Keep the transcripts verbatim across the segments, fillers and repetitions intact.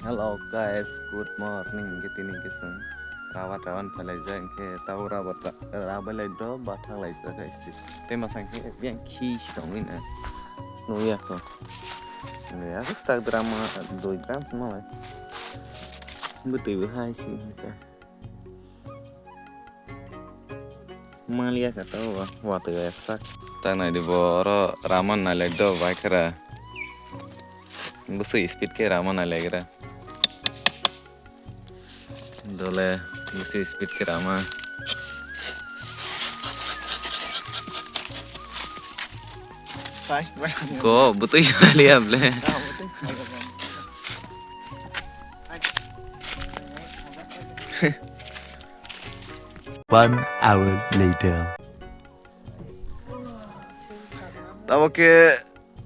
Hello guys, good morning. Hingke tini hingke chwng rabat raban phalai jak, hingke tabok rabat ra-, rabai lai do, bathang lai jak hai se. Tei masa hingke biyang khi si tongwi na. Nukya kho. Nukya kho, stak drama, dui gram tongma bai. Bwtwi bo hai si hingke. Maliya kha to wa, watwi ya sak. Ta nai di bo oro rama nai lai do bai khara. Bwswi speed khe rama nai lai gra. Dole bwswi speed khe rama. Ko bwtwi maliya ble. One hour later. Tabo khe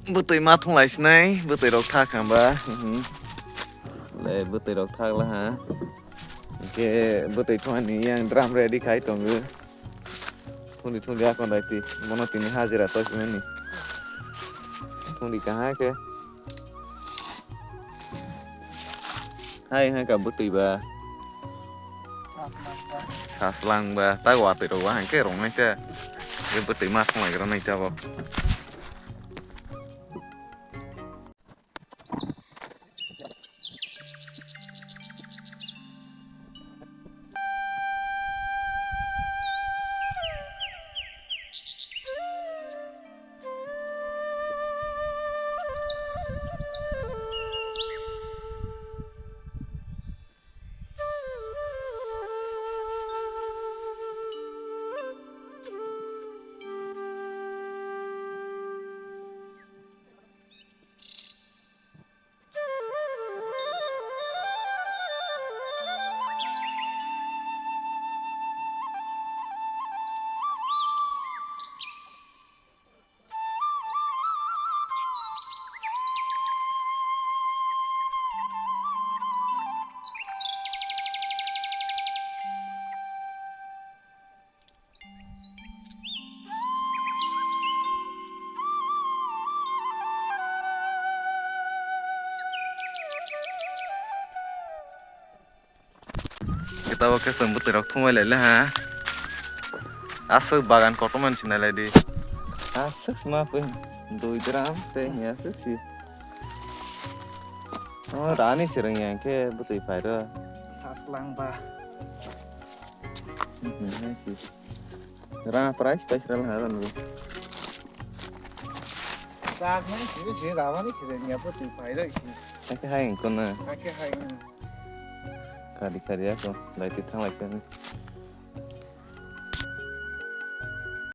bwtwi ma thung lai sinai, bwtwi rok tha khamba. Mhm. Le bwtwi rok thak la ha. Hingke bwtwi thung ani yang drum ready khai tongo. Thungdi thungdi akon dai ti. Bono tini hajira to sinani. Thungdi kaha khe. Hai hai ka bwtwi ba. Saslang ba, ta watwi rok ba, hingke rong nai ta. Ye bwtwi ma thung lai gra nai ta bo. Kita bo khe chwng bwtwi rok thumwi lai le ha. Aswk bagan kotorma ni sinai lai di. Aswk sma pui dui gram tei hiya aswk si. Oh, rani sirang yang khe bwtwi phai ro. Saslang ba. Hmm, hai si. Rang price price rang haran bo. Sak nai si si rama ni si ya bwtwi phai ro si. Hai hai ko na. Hai hai. Kari kari ako, lai ti thang lai sini.